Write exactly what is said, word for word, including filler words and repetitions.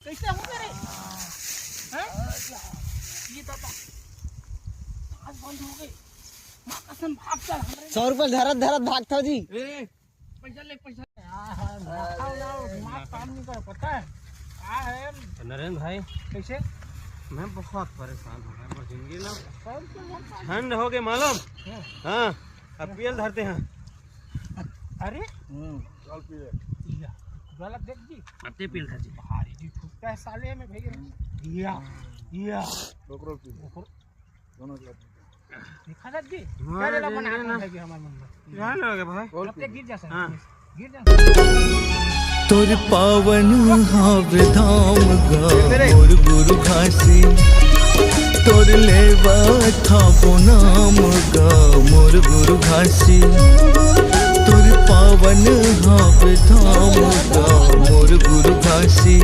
कैसे हो गए रे? हैं? ये दादा, आज बंद हो गए। माँ कसम, भाग चल हमरे। सौ रुपये धरत धरत भागता जी। ए, पैसा ले, पैसा। आहा, माथा लाओ, दिमाग काम नहीं कर, पता है? क्या है? नरेंद्र भाई, कैसे? मैं बहुत परेशान हो गया, मोर जिंदगी ना। कौन सा मोटा? ठंड हो गई मालूम। हाँ। हाँ, अब पीएल धरते हैं। अरे? हम्म। या, गलत देख दी। अब ते पीएल धर जी। भारी जी फूटता है साले में भैया। या, या। रोक, रोक, पीएल। रोक, रोक। दोनों के हाथ में। देखा था जी? हाँ, क्या रेला ये बना ना। है कि हमारे मन में। क्या लोगे भाई? अब ते गिर जा सर। हाँ। गिर जा। तोर पावन हावे धाम गा मोर गुरु घासी, तोर लेवा थापो नाम गा मोर गुरु घासी, तोर पावन हावे धाम गा मोर गुरु घासी।